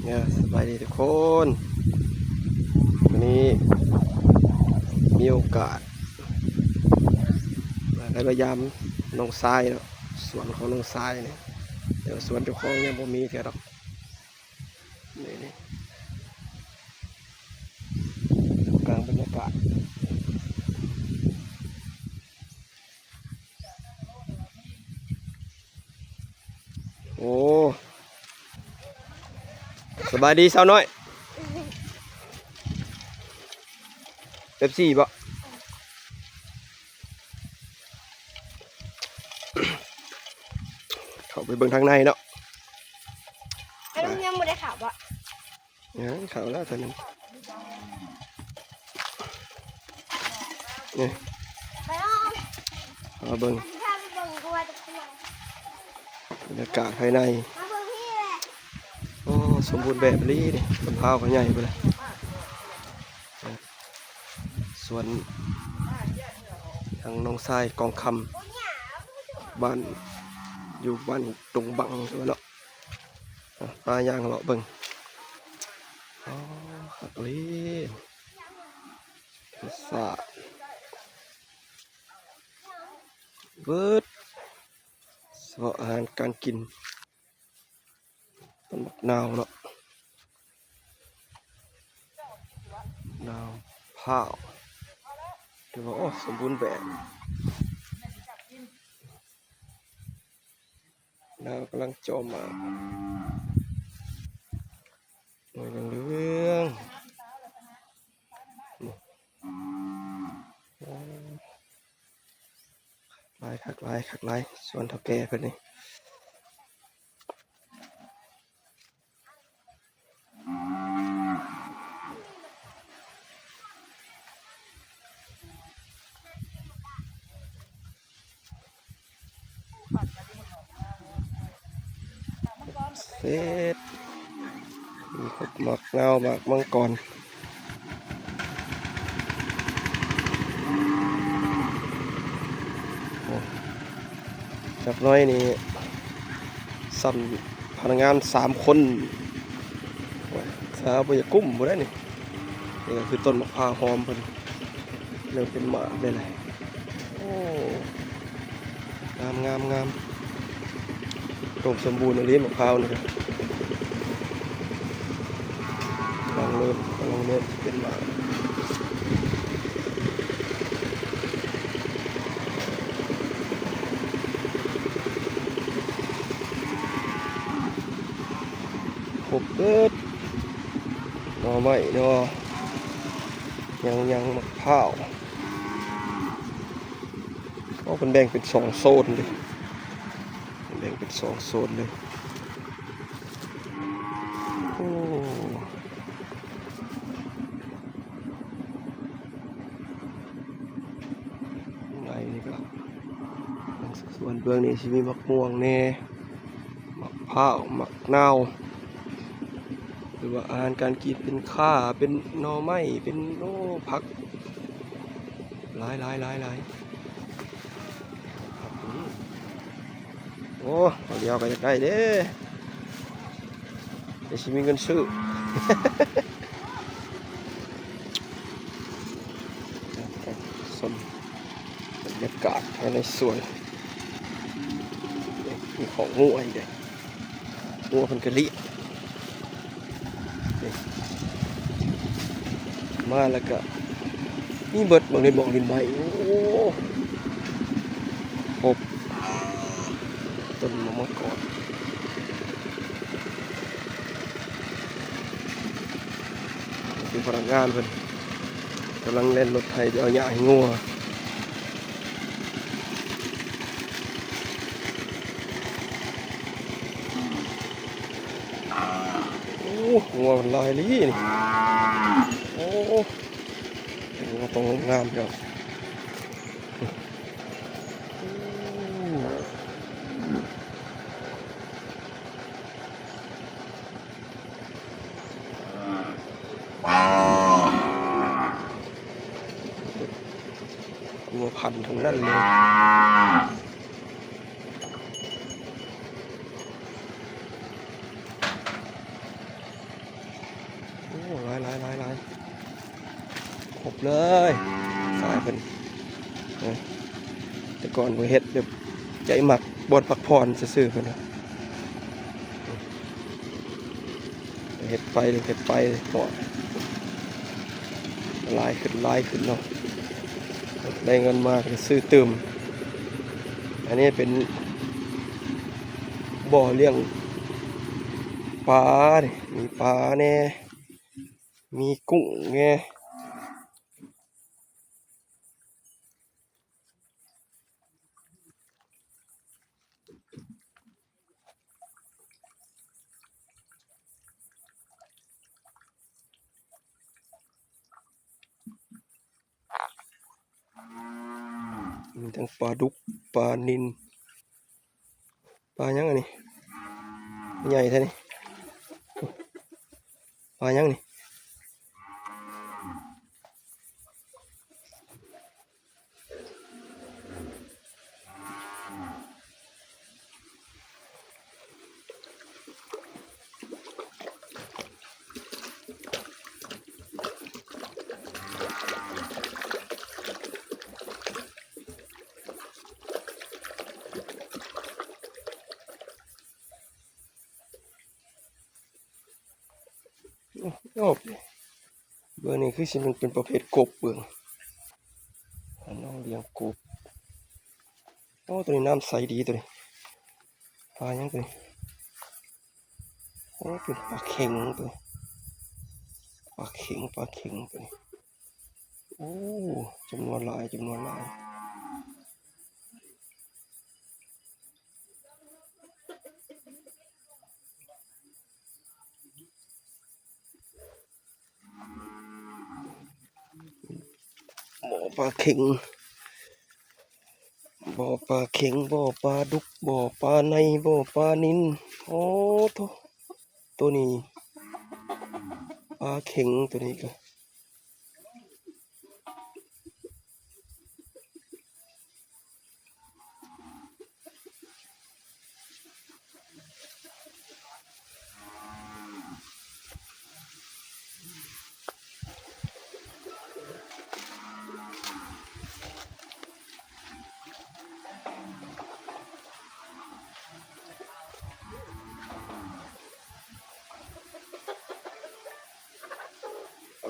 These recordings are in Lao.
ເອີ ສະບາຍດີທຸກຄົນ. ມື້ນີ້ມີໂອກາດມາ ໄດ້ມາຢາມນ້ອງຊາຍເນາະ, ສວນຂອງນ້ອງຊາຍນີ້, ແຕ່ວ່າສວນເຈົ້າຂອງຍັງບໍ່ມີເທື່ອດອກ. ນີ້ ນີ້ ທ່າມກາງບັນຍາກາດ. ໂອ້ ສະບາຍດີສາວນ້ອຍ. ເປັບຊີບໍ? ເຂົ້າໄປເບິ່ງທາງໃນເນາະ. ອັນນີ້ຍັງບໍ່ໄດ້ເຂົ້າບໍ? ຍັງ ເຂົ້າແລ້ວຕອນນີ້. ນີ້ ໄປເອົາ ເອົາເບິ່ງ ພາໄປເບິ່ງ ບັນຍາກາດພາຍໃນ. ມາເບິ່ງພີ້ແຫຼະ. ໂອ້ ສົມບູນແບບອີ່ຫຼີເດ້, ຕົ້ນພ້າວກໍໃຫຍ່ພຸ້ນແຫຼະ. ສວນທາງນ້ອງຊາຍກອງຄຳ ບ້ານ ຢູ່ບ້ານດົງບັງເນາະ. ອາ ພາຍ່າງເລາະເບິ່ງ. ອໍ ຄັກອີ່ຫຼີ ທຳມະຊາດເບີດ ສະເພາະອາຫານການກິນ. ຕົ້ນໝາກນາວເນາະ, ນາວພ້າວ ຖືວ່າ ໂອ້ ສົມບູນແບບ. ນາວກຳລັງຈ່ອມໝາກ ໜ່ວຍເຫຼືອງໆ. ໂອ້ ຫຼາຍຄັກຫຼາຍ ຄັກຫຼາຍ ສວນເຖົ້າແກ່ເພິ່ນນີ້. ເສັດ ມີຄົບໝາກນາວ ໝາກມັງກອນ. ໂອ້ ຈັກໜ້ອຍນີ້ສ່ຳພະນັກງານສາມຄົນ ສາວບໍ່ຢາກກຸ້ມບໍ່ໄດ້ນີ້. ນີ້ກໍຄືຕົ້ນໝາກພ້າວຫອມເພິ່ນ ເລີ່ມເປັນໝາກໄດ້ແລ້ວ. ໂອ້ ງາມ ງາມ ງາມ ອຸດົມສົມບູນອີ່ຫຼີໝາກພ້າວນີ້. ກຳລັງເລີ່ມ ກຳລັງເລີ່ມເປັນໝາກ ຄົບເບິດ ໜໍ່ໄມ້ເນາະ ຍັງ ຍັງໝາກພ້າວ. ໂອ້ ເພິ່ນແບ່ງເປັນສອງໂຊນເດ້ ແບ່ງເປັນສອງໂຊນເລີຍ. ໂອ້ ໃນນີ້ກໍ ສ່ວນເບື້ອງນີ້ຊິມີໝາກມ່ວງແດ່ ໝາກພ້າວ ໝາກນາວ ຫຼືວ່າອາຫານການກິນ ເປັນຂ່າ ເປັນໜໍ່ໄມ້ ເປັນ ໂອ້ ຜັກ ຫຼາຍໆໆໆ. ໂອ້ ເອົາດຽວກໍຢາກໄດ້ເດ້ ແຕ່ຊິມີເງິນຊື້. ຊົມບັນຍາກາດພາຍໃນສວນ ມີຂອງງົວອີກເດ້. ງົວເພິ່ນກໍລ້ຽງ ນີ້ ມາແລ້ວກໍມີເບິດ ໝາກຫຼິ້ນ ໝາກຫຼິ້ນໄມ້. ໂອ້ ຄົບ ຕົ້ນໝາກມັງກອນ. ນີ້ຄືພະນັກງານເພິ່ນ ກຳລັງແລ່ນລົດໄຖໄປເອົາຫຍ້າໃຫ້ງົວ. ໂອ້ ງົວມັນຫຼາຍອີ່ຫຼີນີ້. ໂອ້ ງົວໂຕງາມໆ ເຈົ້າ. ງົວພັນທັງນັ້ນເລີຍ. ໂອ້ ຫຼາຍໆໆໆ ຄົບເລີຍ ສາຍເພິ່ນ. ເອີ ແຕ່ກ່ອນເພິ່ນເຮັດແບບໃຈມັກບ່ອນພັກຜ່ອນຊື່ໆ ເພິ່ນວ່າ. ເຮັດໄປ ເຮັດໄປ ເພາະຫຼາຍຂຶ້ນ ຫຼາຍຂຶ້ນເນາະ ໄດ້ເງິນມາກໍຊື້ຕື່ມ. ອັນນີ້ເປັນບໍ່ລ້ຽງປາ ນີ້ ມີປາແດ່ ມີກຸ້ງແດ່. ມີທັງປາດຸກ ປານິນ ປາຫຍັງອັນນີ້ ໃຫຍ່ແທ້ນີ້ ປາຫຍັງນີ້. ໂອ້ ເບິ່ງນີ້ຄືຊິແມ່ນເປັນປະເພດກົບເບິ່ງ ນ້ອງລ້ຽງກົບ. ໂອ້ ໂຕນີ້ນ້ຳໃສດີໂຕນີ້ ປາຫຍັງໂຕນີ້? ໂອ້ ເປັນປາເຂັງໂຕນີ້ ປາເຂັງ ປາເຂັງໂຕນີ້. ໂອ້ ຈຳນວນຫຼາຍ ຈຳນວນຫຼາຍ. ບໍ່ປາເຂັງ ບໍ່ປາເຂັງ ບໍ່ປາດຸກ ບໍ່ປາໄນ ບໍ່ປານິນ. ໂອ້ໂທ້ ໂຕນີ້ປາເຂັງ ໂຕນີ້ກະ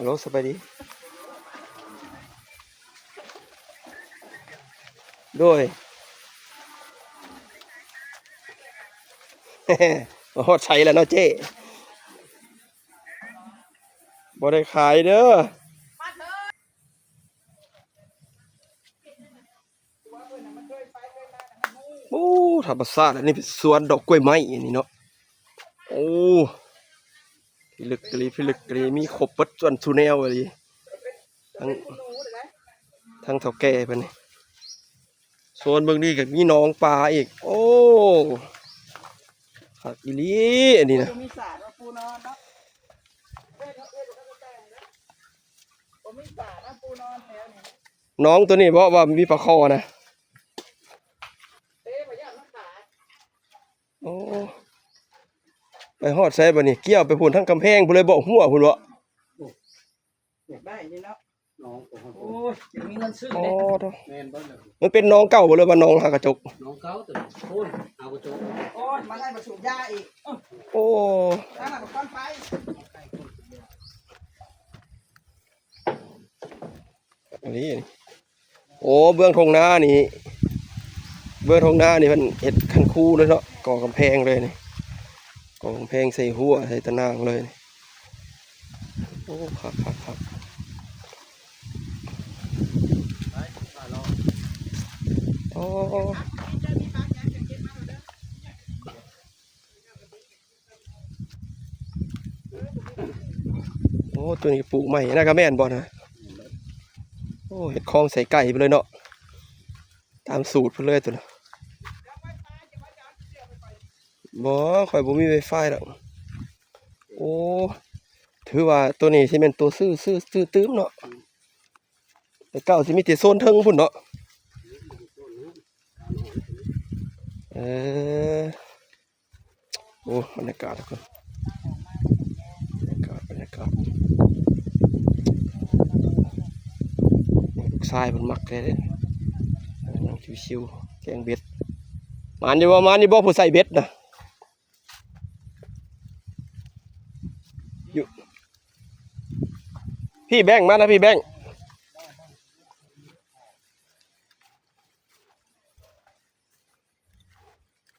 ອາໂລ ສະບາຍດີ. ໂດຍ ມາຮອດໃສແລ້ວເນາະເຈ້? ບໍ່ໄດ້ຂາຍເດີ. ໂອ້ ທຳມະຊາດ ອັນນີ້ເປັນສວນດອກກ້ວຍໄມ້ອັນນີ້ເນາະ. ໂອ້ ພິລຶກອີ່ຫຼີ ພິລຶກອີ່ຫຼີ ມີຄົບເບິດສ່ວນສູ່ແນວອີ່ຫຼີ ທັງ ທັງເຖົ້າແກ່ເພິ່ນນີ້. ໂຊນເບິ່ງນີ້ກໍມີໜອງປາອີກ. ໂອ້ ຄັກອີ່ຫຼີອັນນີ້ນະ. ບໍ່ມີສາເນາະ ປູນອນເນາະ ບໍ່ມີສາເນາະ ປູນອນແຖວນີ້. ໜອງໂຕນີ້ບໍ່ວ່າມີປາຄໍ່ນະ? ເອີ ບໍ່ຢ້ານມັນຂາດ. ໂອ້ ໄປຮອດໃສບາດນີ້? ກ່ຽວໄປພຸ້ນ ທາງກຳແພງພຸ້ນເລີຍບໍ່? ຫົວພຸ້ນເບາະ? ໂອ້ ຢາກໄດ້ຢູ່ເນາະ ນ້ອງ. ໂອ້ຍ ຢາກມີເງິນຊື້. ອໍ ເດ້ ໂທ້ ແມ່ນບໍ່? ມັນເປັນໜອງເກົ່າບໍ່ ຫຼືວ່າໜອງຫາກະຈົກ? ໜອງເກົ່າໂຕນີ້. ໂອ້ຍ ຫາກະຈົກ. ໂອ້ຍ ມາໄລ່ມາສູບຢາອີກ. ໂອ້ ຕາມມາກ່ອນໄປ. ອັນນີ້ ໂອ້ ເບື້ອງທົ່ງນານີ້ ເບື້ອງທົ່ງນານີ້ເພິ່ນເຮັດຄັນຄູເລີຍເນາະ ກໍ່ກຳແພງເລີຍນີ້ ກໍ່ກຳແພງໃສ່ຮົ້ວໃສ່ຕາໜ່າງເລີຍ. ໂອ້ ຄັກໆໆ ໂອ້. ໂອ້ ໂຕນີ້ປູກໃໝ່ ອັນນັ້ນກະແມ່ນບໍ່ນະ? ໂອ້ ເຮັດຄອງໃສ່ໄກ່ໄປເລີຍເນາະ ຕາມສູດເພິ່ນເລີຍໂຕນັ້ນ. ບໍ່ ຂ້ອຍບໍ່ມີໄວຟາຍດອກ. ໂອ້ ຖືວ່າໂຕນີ້ຊິແມ່ນໂຕຊື້ ຊື້ ຊື້ຕື່ມເນາະ ແຕ່ເກົ່າຊິມີແຕ່ໂຊນເທິງພຸ້ນເນາະ. ເອີ ໂອ້ ບັນຍາກາດທຸກຄົນ ບັນຍາກາດ ບັນຍາກາດ. ຊາຍເພິ່ນມັກແທ້ເດ້ ນັ່ງຊິວໆ ແກງເບັດ. ໝານຢູ່ບໍ່ ໝານຢູ່ບໍ່ ຜູ້ໃສ່ເບັດນະ? ຢູ່ ພີ່ແບງ ມານະ ພີ່ແບງ.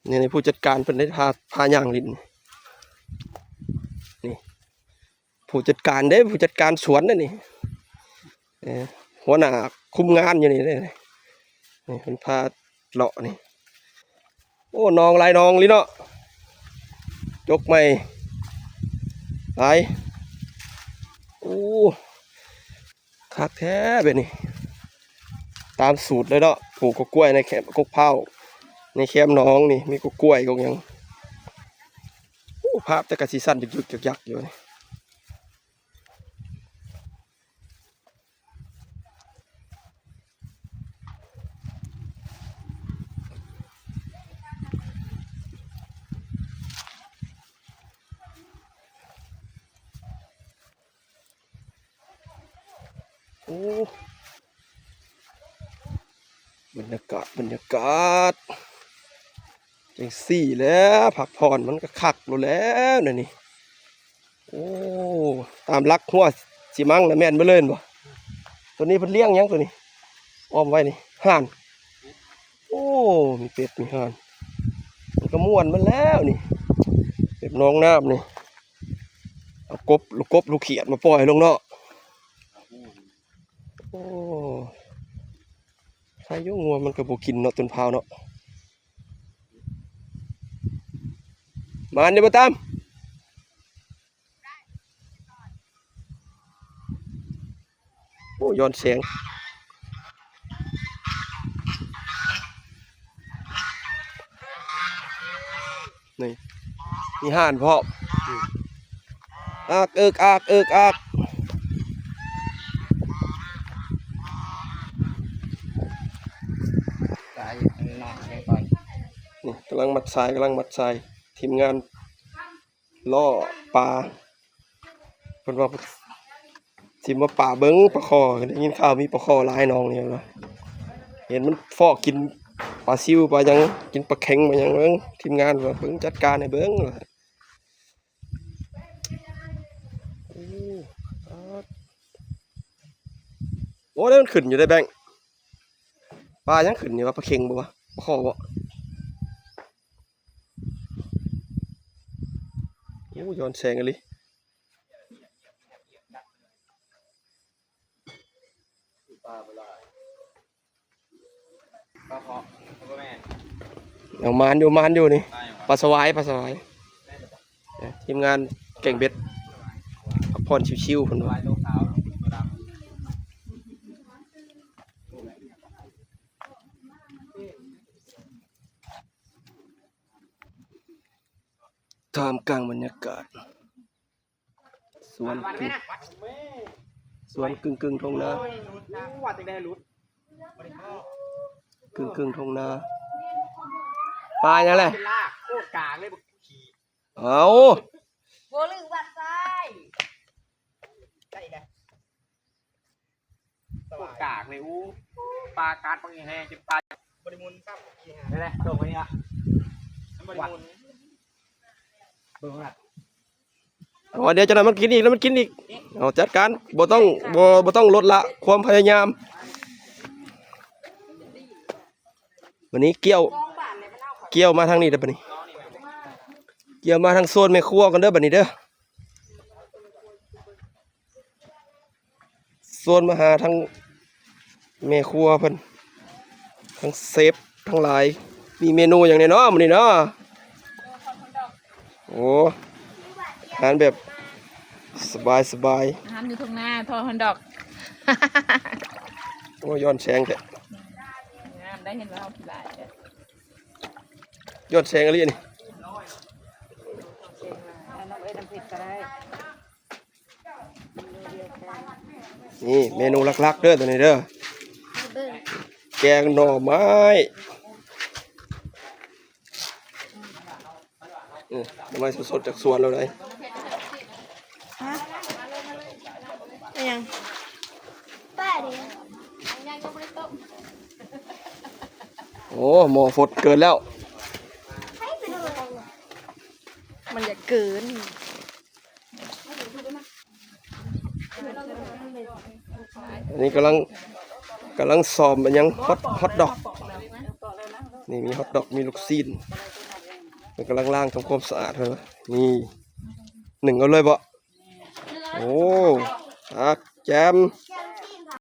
ນີ້ ນີ້ຜູ້ຈັດການເພິ່ນໄດ້ພາ ພາຍ່າງຫຼິ້ນ ນີ້ ຜູ້ຈັດການເດ້ ຜູ້ຈັດການສວນນະນີ້ ເອີ ຫົວໜ້າຄຸມງານຢູ່ນີ້ເດ້ ນີ້ເພິ່ນພາເລາະນີ້. ໂອ້ ໜອງຫຼາຍໜອງອີ່ຫຼີເນາະ ຈົກໃໝ່ຫຼາຍ. ໂອ້ ຄັກແທ້ແບບນີ້ ຕາມສູດເລີຍເນາະ ປູກກົກກ້ວຍໃນແຄມ ກົກພ້າວໃນແຄມໜອງນີ້ ມີກົກກ້ວຍກົກຫຍັງ. ໂອ້ ພາບແຕ່ກະຊິສັ່ນຍຶກໆ ຍັກໆ ຢູ່ນີ້. ໂອ້ ບັນຍາກາດ ບັນຍາກາດ ຈັ່ງຊີ້ແຫຼະ ພັກຜ່ອນມັນກະຄັກໂລດແລ້ວນະນີ້. ໂອ້ ຕາມຫຼັກຫົວຊິມັງນະ ແມ່ນເບິດເລີຍແມ່ນບໍ່? ໂຕນີ້ເພິ່ນລ້ຽງຫຍັງໂຕນີ້ ອ້ອມໄວ້ນີ້? ຫ່ານ. ໂອ້ ມີເປັດມີຫ່ານ ມັນກະມ່ວນມັນແລ້ວນີ້ ເປັດໜອງນ້ຳນີ້. ເອົາກົບ ລູກກົບລູກຂຽດມາປ່ອຍລົງເນາະ. ໂອ້ ໃຄຢູ່ ງົວມັນກະບໍ່ກິນເນາະ ຕົ້ນພ້າວເນາະ. ມານີ້ບໍ່ຕາມ. ໂອ້ ຍ້ອນແສງ ນີ້ ມີຫ່ານພ້ອມ. ອາກເອິກອາກເອິກອາກ. ນີ້ກຳລັງມັດຊາຍ ກຳລັງມັດຊາຍ ທີມງານ ລໍ້ປາ ເພິ່ນວ່າຊິມາປາເບິ່ງປາຄໍ່ ໄດ້ຍິນຂ່າວມີປາຄໍ່ຫຼາຍໜອງນີ້ ເຫັນມັນເຟາະກິນປາຊິວປາຫຍັງ ກິນປາເຄັງປາຫຍັງ. ເບິ່ງ ທີມງານວ່າເບິ່ງ ຈັດການໃຫ້ເບິ່ງ. ໂອ້ ໂອ້ ໄດ້ມັນຂຶ້ນຢູ່ໄດ໋ແບງ. ປາຫຍັງຂຶ້ນນີ້ວະ ປາເຄັງບໍ່ວະ ປາຄໍ່ບໍ່? ໂອ້ ຍ້ອນແສງອີ່ຫຼີ. ເອົາ ມານຢູ່ ມານຢູ່ນີ້ ປາສະຫວາຍ ປາສະຫວາຍ. ທີມງານແກງເບັດ ພັກຜ່ອນຊິວໆ ເພິ່ນວ່າ. ທ່າມກາງບັນຍາກາດ ສວນ ສວນກຶ່ງໆ ທົ່ງນາ ກຶ່ງໆ ທົ່ງນາ. ປາຫຍັງແຫຼະ? ເອົາ ບໍ່ລືມວັດຊາຍ ໄດ້ແລ້ວ. ກາກເລີຍ ອູ້ ປາກາດບັກແຮງ ຈົນປາບໍ່ໄດ້ໝູນຊ້ຳ. ນີ້ແຫຼະ ໂດດໄປນີ້ລະ ມັນບໍ່ໄດ້ໝູນ. ເບິ່ງລະ ໂອ້ ດຽວຈັກໜ່ອຍມັນກິນອີກ ແລ້ວມັນກິນອີກ. ເອົາ ຈັດການ ບໍ່ຕ້ອງ ບໍ່ ບໍ່ຕ້ອງລົດລະຄວາມພະຍາຍາມ. ບາດນີ້ກ່ຽວ ກ່ຽວມາທາງນີ້ເດີ ບາດນີ້ ກ່ຽວມາທາງໂຊນແມ່ຄົວກ່ອນເດີ ບາດນີ້ເດີ. ຊວນມາຫາທັງແມ່ຄົວເພິ່ນ ທັງເຊຟທັງຫຼາຍ. ມີເມນູຫຍັງແດ່ເນາະມື້ນີ້ເນາະ? ໂອ້ ອາຫານແບບສະບາຍໆ ອາຫານຢູ່ທົ່ງນາ ທອດຮອດດອກ. ໂອ້ ຍ້ອນແສງແທ້ ງາມໄດ໋ ເຫັນວ່າເຮົາຂີ້ຫຼ້າຍແທ້ ຍ້ອນແສງອີ່ຫຼີນີ້. ນີ້ເມນູຫຼັກໆ ເດີ ໂຕນີ້ເດີ ແກງໜໍ່ໄມ້. ເອີ ໜໍ່ໄມ້ສົດໆ ຈາກສວນເຮົາໄດ໋. ຮະ ເປັນຫຍັງ? ປ້າເດ້. ໂອ້ ໝໍ້ຟົດເກີນແລ້ວ ມັນຢາກເກີນ. ອັນນີ້ກຳລັງ ກຳລັງຊອມອັນຫຍັງ ຮອດ ຮອດດອກ ນີ້ມີຮອດດອກ ມີລູກຊີ້ນ ເພິ່ນກຳລັງລ້າງທຳຄວາມສະອາດຫັ້ນລະ ນີ້ ໜຶ້ງເອົາເລີຍບໍ? ໂອ້ ຜັກ ແຈ່ມ